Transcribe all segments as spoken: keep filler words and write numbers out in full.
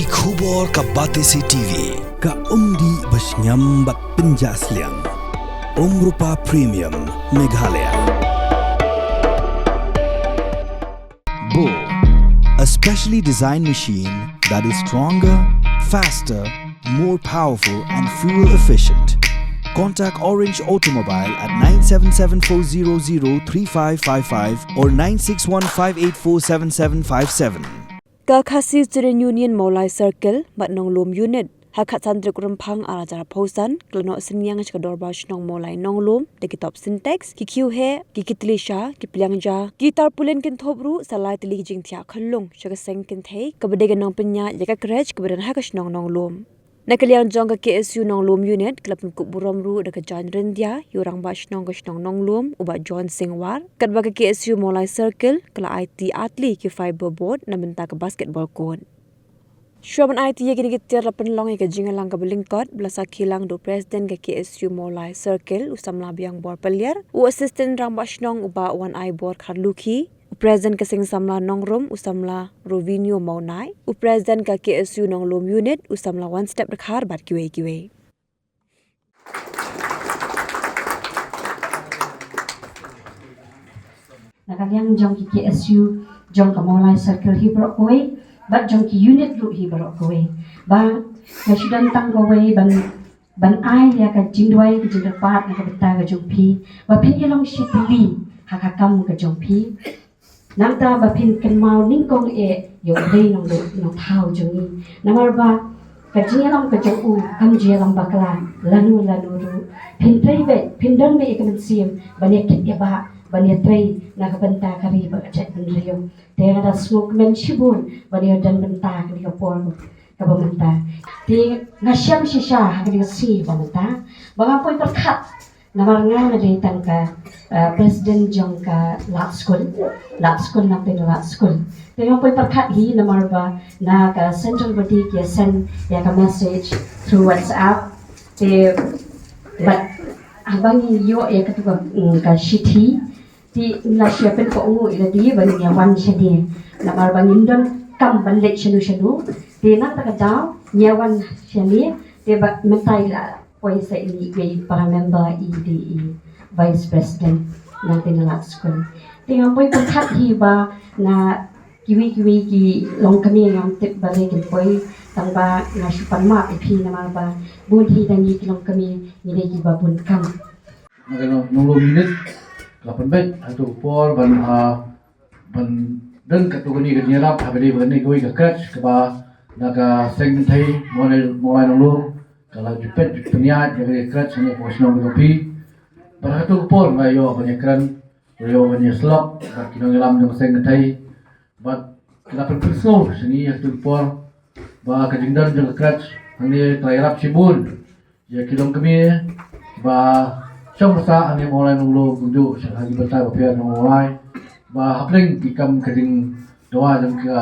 Ki khubor ka Batesi T V, ka umdih ba shngiam bad pynjah sliang. Umrupa Premium, Meghalaya. Bo, a specially designed machine that is stronger, faster, more powerful and fuel efficient. Contact Orange Automobile at nine seven seven four zero zero three five five five or nine six one five eight four seven seven five seven. Ka Khasi Student Union Mawlai Circle bad Nonglum Unit ha khatsan tarik Rymphang arhajar arphew san ka la noh synñiang sha ka dorbar shnong Mawlai Nonglum da ki top Sintex, ki khiew heh, ki kitli sha, ki pliang ja, ki tarpaulin kynthup ruh sa lai tylli ki jingthiah khyllung sha ka seng kynthei kaba dei ka nongpynïaid ïa ka crèche kaba don ha ka shnong Nonglum. Na ka liang jong ka K S U Nonglum Unit ka la pynkup burom ruh da ka jaiñ ryndia ïa u rangbah shnong ka shnong Nonglum u Bah John Singh War, katba ka K S U Mawlai Circle ka la aiti ar tylli ki fibre board na bynta ka basketball court. Shuwa ban aiti ïa kine ki tiar la pynlong ïa ka jingïalang kaba lyngkot ba la sakhi lang da u President ka K S U Mawlai Circle u samla Biangbor Paliar, u Assistant Rangbah Shnong u Bah Wanai Bor Kharlukhi, u President ka Seng Samla Nongrum u samla Rovinio Mawnai, u President ka K S U Nonglum Unit u samla Wanstep Dkhar bad kiwei kiwei. Na ka liang jong ki K S U jong ka Mawlai Circle hi baroh kawei bad jong ki unit ruh hi baroh kawei, ba nga shu don tang kawei ban ban ai ïa ka jingduwai ka jingkyrpad na ka bynta ka jong phi, ba phin ïa long shi tylli ha ka kam ka jong phi. Nangta ba phin kynmaw nyngkong eh ïa u Blei nong nongthaw jong ngi. Namar ba ka jingïalam ka jong u kam jingïalam bakla lano lano ruh. Phin trei beit, phin don beit ïa ka mynsiem ban ïa kit ïa bah, ban ïa trei na ka bynta ka ri bad ka jaitbynriew. Te nga da sngewkmen shibun ban ïa don bynta kane ka por kaba mynta. Te nga shem shisha ha kane ka sngi ba mynta ba nga poi pyrkhat. Namar nga nga dei tang ka, eh, president jong ka lad skul, lad skul, nangta lad skul. Te nga poi pyrkhat hi namar ba na ka central body ki send ïa ka message through WhatsApp. Te bad haba ngi ïoh ïa katu ka, mm, ka shithi, te nga shu pynpaw ïa lade ba ngin ïa wan shane namar ba ngin don kam ban leit shano shano. Te nangta ka daw ngi ïa wan shane, te ba mynta i la poi sa i, i para member, i dei i vice president nangta na lad skul. Te nga poi pyrkhat hi ba na kiwei kiwei ki longkmie ngam tip balei kin poi, tang ba nga shu pan map ïa phi namar ba bun hi na ngi ki longkmie ngi dei kiba bun kam. Na ka Nonglum Unit ka la pynbeit ha katu ka por ban, ah, ban don katu kane ka jingïarap ha kane, kane kawei ka crèche kaba na ka seng kynthei Mawlai, Mawlai Nonglum ka la ju peit ju pynïaid ïa kane ka crèche hangne hapoh shnong ka jong phi. Bad ha katu ka por nga ïoh ban ïakren, nga ïoh ban ïasyllok bad ki nongïalam jong ka seng kynthei. Bad ki la pynpynsngew sha ngi ha katu ka por ba ka jingdon jong ka crèche hangne ka la ïarap shibun ïa ki longkmie ba shong basa hangne Mawlai Nonglum, kumjuh sha ha ki bynta bapher jong Mawlai, ba hapdeng ki kam ka jingdawa jong ka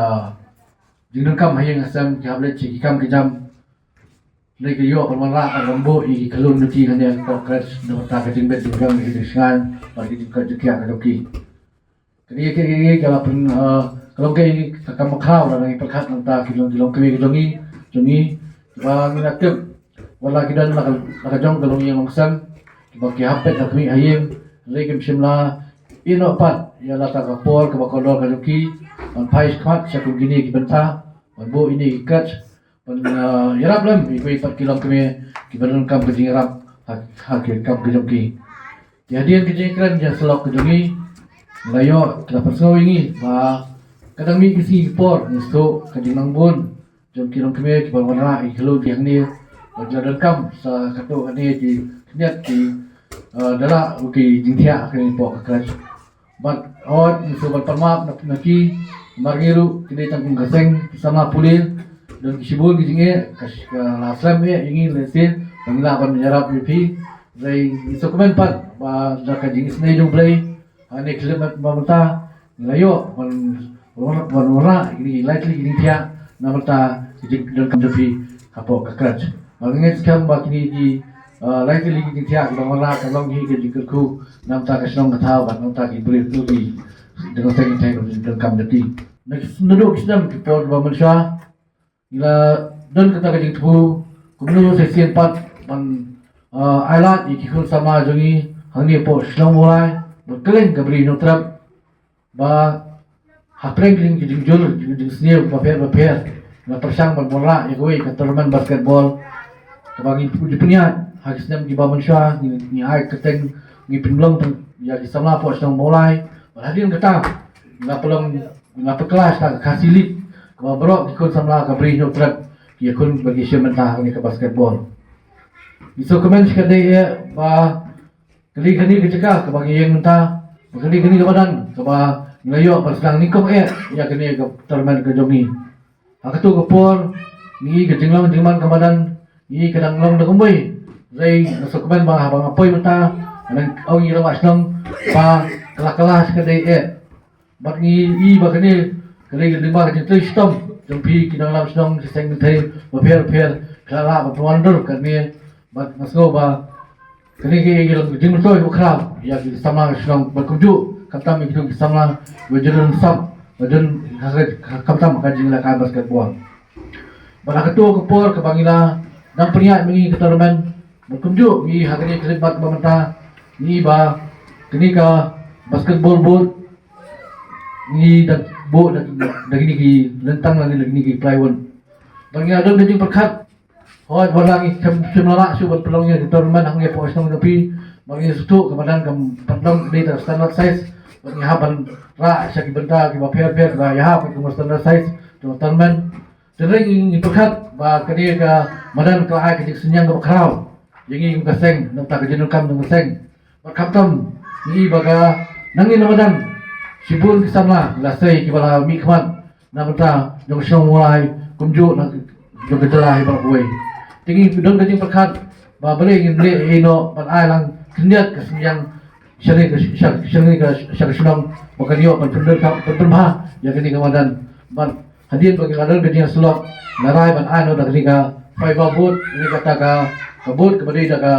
jingdonkam ha ïing ha sem, ki hap leit sha ki kam ki jam. Lei ki ïoh ban wanrah ban buh ïa ki khyllung jong ki hangne hapoh crèche na bynta ka jingbit jingjam, ka jingshngaiñ bad ka jingkoit jingkhiah ka jong ki. Kane ka, ka, ka, ka la pyn, eh, ka long ka, ka kam bakhraw lada ngi pyrkhat na ka bynta ki long, ki longkmie ki jong ngi, jong ngi, ba ngi la tip wat la ki don la ka, la ka jong ka longïing longsem, kiba ki hap peit ha khmih ha ïing, hynrei kim shym la ïehnoh pat ïa la ka, ka por kaba kordor ka jong ki ban phai shakhmat sha kum kine ki bynta, ban buh ïa kine ki crèche, ban, eh, ïarap lem ïa kiwei pat ki longkmie kiba donkam ka jingïarap ha, ha ki kam ka jong ki. Te hadien ka jingkren jingïasyllok ka jong ngi, ngi la ïoh, ki la pynsngew ïa ngi ba ka dang mih ki sngi ki por, ngi sngewthuh ka jingnang bun jong ki longkmie kiba wanrah ïa ki khyllung ki hangne, ba ki la donkam sa katto katne ki khyndiat ki, eh, da lah ki jingthiah ha kane hapoh ka crèche. Bad hooid ngi sngewbha ban pan map na, na ki, namar ngi ruh ki dei tang kum ka seng ki samla pule, don ki shibun ki jingeh, ka, ka la slem eh ïa ngi lehse ba ngin lah ban ïarap ïa phi. Hynrei ngi sngewkmen pat ba da ka jingisynei jong U Blei, ha kane ka khyllipmat ba mynta ngi la ïoh ban, ban, ban wanrah ïa kine ki lai tylli ki jingthiah na bynta ki jingdonkam jong phi hapoh ka crèche. Bad nga ngeit skhem ba kine ki, eh, lai tylli ki jingthiah kiba wanrah ka long hi ka jingkyrkhu na bynta ka shnong ka thaw bad na bynta ki briew ki, ki dang seng ki thaw, ki donkam jong ki. Na ki, naduh ki snem ki por kiba mynshuwa, Ngi la don kata ka jingthmu kumno sa shisien pat ban, ah, ailad ïa ki khun samla jong ngi hangne hapoh shnong Mawlai, ban kylleng ka Bri Hynñiewtrep, ba hapdeng ki jing, ki jingjur, ki jingsniew bapher bapher, ngi la pyrshang ban wanrah ïa kawei ka tournament basketball kaba ngi ju pynïaid ha ki snem kiba mynshuwa. Ngi, ngi ai kyrteng, ngi pynlong ïa ki samla hapoh shnong Mawlai. Bad hadien kata ngi la pynlong, ngi la pynkylla ïa ka Khasi League kaba baroh ki khun samla ka Bri Hynñiewtrep ki ïakhun bad ki shim bynta ha kane ka basketball. Ngi sngewkmen shikatdei eh ba kane, kane ka jaka kaba ngi ïeng mynta, ba kane, kane ka madan kaba ngi la ïoh ban sdang nyngkong eh ïa kane ka tournament ka jong ngi. Ha kato ka por ngi, ka jinglong jingman ka madan ngi ka dang long da kumwei. Hynrei nga sngewkmen ba haba nga poi mynta, nga dang ong ïa i rangbah shnong ba ka la, ka la shikatdei eh. Bad ngi i ba kane ka dei lyngba ka jingtrei shitom jong phi ki nongïalam shnong, ki seng kynthei bapher bapher, ki la lah ban pynwandur kane. Bad nga sngew ba kane ka dei ka jingmyntoi bakhraw ïa ki samla shnong bad kumjuh khamtam ïa kito ki samla ba ju don sap, ba don ha ka, khamtam ha ka jinglehkai basketball. Bad ha kato ka por kaba ngi la dang pynïaid ma ngi ka tournament, bad kumjuh ngi ha kane ka khyllipmat ba mynta, ngi ba kane ka basketball board ngi da buh da, da kine ki lyntang lane da kine ki plywood. Bad ngi la don ka jingpyrkhat, hooid, wat la ngi khlem, khlem lah shuh ban pynlong ïa ka tournament hangne hapoh shnong jong phi, bad ngi sngewthuh ka madan kam pat long dei ta standard size, bad ngi hap ban rah sha ki bynta kiba pher pher kiba ïahap ïa ka standard size jong ka tournament. Hynrei ngi, ngi pyrkhat ba kane ka madan ka la ai ka jingsynñiang kaba khraw ïa ngi kum ka seng, na bynta ka jingdonkam jong ka seng. Bad khamtam ngi i ba ka, na ngi na madan, shibun ki samla la sei kiba la mihkhmat na bynta jong ka shnong Mawlai kumjuh na jong ka jylla hi baroh kawei. Te ngi don ka jingpyrkhat ba balei ngin leh ïa ino ban ai lang khyndiat ka synñiang sha kane ka, sha, sha kane ka, sha ka shnong ba kan ïoh ban pyndonkam, ban pynbha ïa kane ka madan. Bad hadien ba ngi la don ka jingïasyllok, nga rai ban ai noh da kane ka fibre board, kane kata ka, ka board kaba dei da ka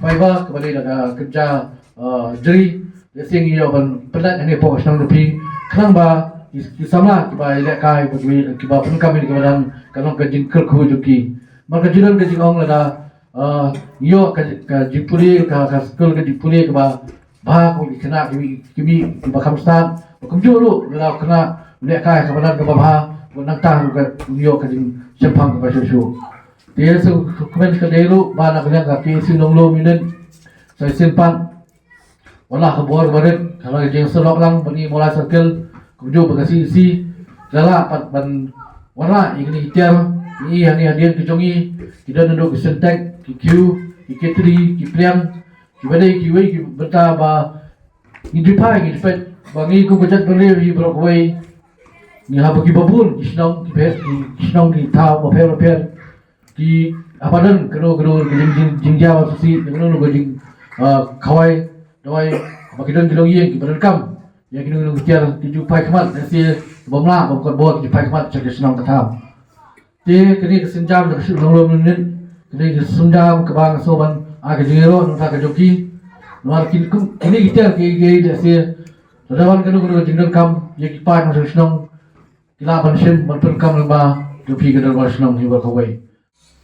fibre, kaba dei da ka kynja, eh, jri. Lehse ngi ïoh ban pynlait hangne hapoh shnong jong phi khnang ba ki, ki samla kiba ïalehkai, ba ki, kiba pyndonkam ïa kane ka madan kan long ka jingkyrkhu jong ki. Namar ka ju don ka jingong lada, eh, ngi ïoh ka, ka jingpule, ka, ka skul ka jingpule kaba bha, ko ki khynnah ki, ki, kiba kham stad, ba kumjuh ruh lada u khynnah u lehkai ha ka madan kaba bha, ko nangta ruh kan ïoh ka jingshemphang kaba shuh shuh. Te sngewkmen shikatdei ruh ba na ka liang ka K S U Nonglum Unit, sa shisien pat, wat la ka bor barit, ka la ka jingïasyllok lang bad ngi Mawlai Circle, kumjuh bad ka C E C, la lah pat ban wanrah ïa kine ki tiar. Ngi hangne hadien ki jong ngi ki don naduh ki Sintex, ki khiew, ki ketri, ki pliang, kiba dei kiwei ki bynta ba ngi ju phai, ngi ju peit ba ngi kum ka jaitbynriew hi baroh kawei, ngi hap ba kiba bun ki shnong, ki pher, ki shnong, ki thaw bapher bapher, ki hap ban don kano kano ka jing, jing, jingjia ba shisha, kano kano ka jing, ah, khawai dawai, ba ki don ki longïing kiba donkam ïa kino kino ki tiar, ki ju phai khmat, lehse bym lah, bym kot bor, ki ju phai khmat sha ki shnong ki thaw. Te kane ka sienjam jong ka K S U Nonglum Unit, kane ka sienjam kaba nga sngew ban ai ka jingïaroh na ka bynta ka jong ki. Namar kine kum, kine ki tiar ki, ki, lehse lada wan kano kano ka jingdonkam ïa ki paid nongshong shnong, ki lah ban shim ban pyndonkam lyngba jong phi ka dorbar shnong hi baroh kawei.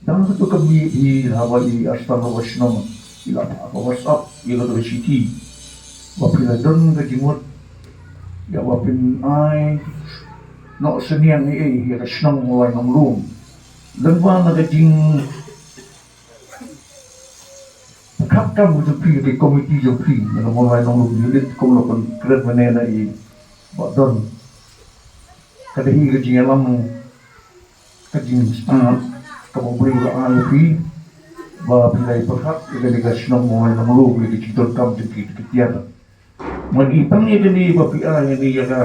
Tang hato ka miet hi haba i Arsan Roba Shnong i la phah ka WhatsApp ïa ka Dor City ba phi la don ka jingmut ïa ba phin ai noh synñiang ei ei ïa ka shnong Mawlai Nonglum. Lyngba na ka jingpyrkhat kam ka jong phi, ka komiti jong phi na ka Mawlai Nonglum Unit, kum la pynkren mynne na i Bah Don. Ka dei hi ka jingïalam, ka jingstad kaba U Blei u la ai ïa phi ba phi la ïa pyrkhat ïa kane ka shnong Mawlai Nonglum, ïa ka jingdonkam jong ki, ki tiar. Ngan ïa pang ïa kane ba phi ai ïa kane ïa ka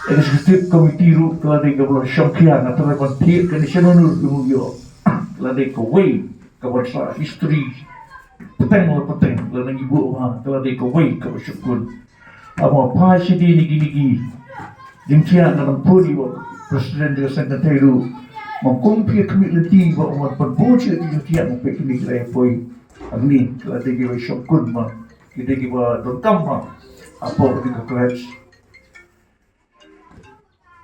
executive committee ruh, ka la dei kaba la shongkhia, nga tharai ban thied kane shano ruh ki mut ïoh. Ka la dei kawei kaba sa history. Pateng la pateng, la nang ibu ma, ka la dei kawei kaba shongkun. Aba phai shadien ïa kine ki jingthiah, nga dang phone ïa u president jong ka seng kynthei ruh. Ma kum phi ïa khmih lynti ba u wan pynbun sha ki jingthiah, ma phi kine ki la ïa poi hangne, ki la dei kiba shongkun ma, ki dei kiba donkam ma hapoh kane ka college.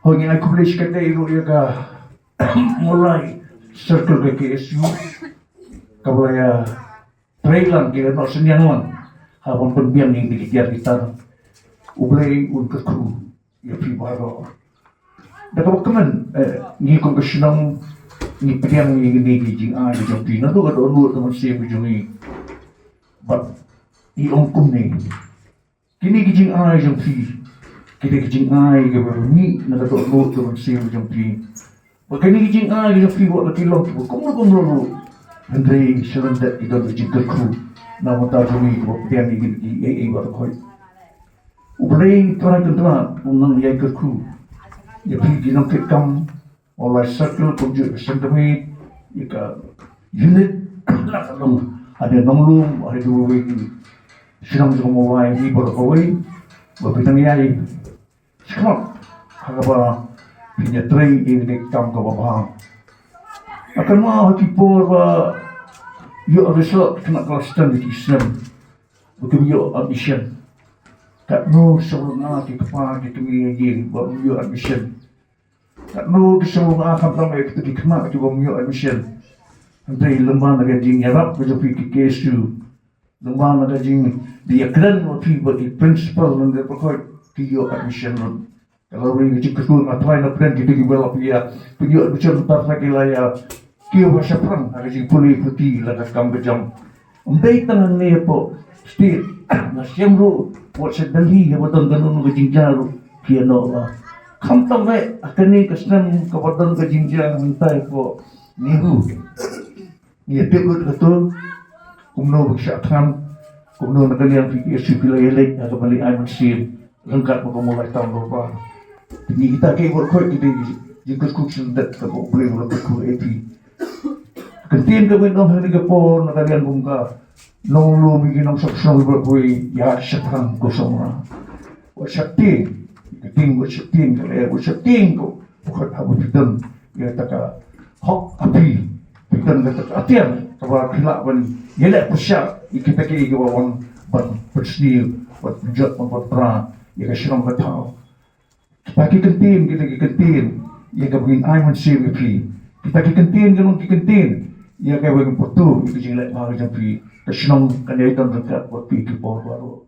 Hooid, ngi ai khublei shikatdei ruh ïa ka Mawlai Circle ka K S U, kaba la ïa trei lang, ki la noh synñiang lang ha ban pynbiang ïa kine ki tiar ki tar. U Blei un kyrkhu ïa phi baroh. Da kaba kmen, eh, ngi kum ka shnong ngi pdiang ïa kine ki jingai ka jong phi naduh ka dohnud ka mynsiem ka jong ngi. Bad ngi ong kumne, kine ki jingai jong phi, kine ki jingai kiba mih na ka dohnud ka mynsiem jong phi. Ba kine ki jingai jong phi wat la ki long kiba kumno kumno ruh, hynrei sha lyndet ki don ka jingkyrkhu na ka bynta jong ngi kiba pdiang ïa kine kiei kiei baroh. U Blei Trai Kynrad un nang ïai kyrkhu ïa phi ki nongtrei kam, Mawlai Circle kumjuh ka seng kmie, ïa ka unit, la ka long hadien Nonglum, hadien kiwei ki shnong jong Mawlai hi baroh kawei, ba phi nang ïai sngap ha kaba phin ïatrei ïa kane ka kam kaba bha. Nga kynmaw ha ki por ba ïoh result khynnah klas ten ki snem ba kim ïoh admission. Katno sawdong ki kpa ki kmie ïa ki ba ym ïoh admission. Katno ki sawdong khamtam ïa kita ki khynnah ki bym ïoh admission. Hynrei lyngba na ka jingïarap ka jong phi ki K S U, lyngba na ka jingïakren bad phi bad ki principal lane baroh ki ïoh admission lut. Ka la ring ka jingkyrkhu, nga tharai na pdeng kita kiba la phi ïa pynïoh admission, tang ba ki la ïa kiew ha shaphrang ha ka jingpule puthi lane ka kam ka jam. Ym dei tang hangne hapoh state, nga shem ruh wat sha Delhi haba don kano kano ka jingjia ruh phi ïa noh ba. Khamtam eh ha kane ka snem kaba don ka jingjia hangtai hapoh NEHU. Ngi ïa tip lut kato, kumno ba ki shah thngan, kumno na ka liang phi K S U phi la ïaleit ha kaba leh ai mynsiem ryngkat bad ka Mawlai Town Dorbar. Te ngi kita kiei baroh ki dei ki jingkyrkhu sha lyndet kaba U Blei u la kyrkhu ïa phi. Ka ktien kaba ngi ong ha kane ka por na ka liang kum ka Nonglum, ïa ki nongshong shnong baroh kawei, ïa shaphrang ko Sohra. Wat sheptieng, ka ding wat sheptieng, ka lyer wat sheptieng ko. Pyrkhat haba phi don ïa kata ka hok ha phi, phi don kata ka atiar kaba phi lah ban ïaleh pyrshah ïa kita kiei kiba wan ban pynsniew, ban pynjot, ban pynpra ïa ka shnong ka thaw. Kita ki kyntien, kita ki kyntien ïa kaba ngin ai mynsiem ïa phi. Kita ki kyntien ki long ki kyntien ïa kaba ngin pyrto ïa ka jingleh bha ka jong phi. Ka shnong kan ïai don ryngkat bad phi ki por baroh.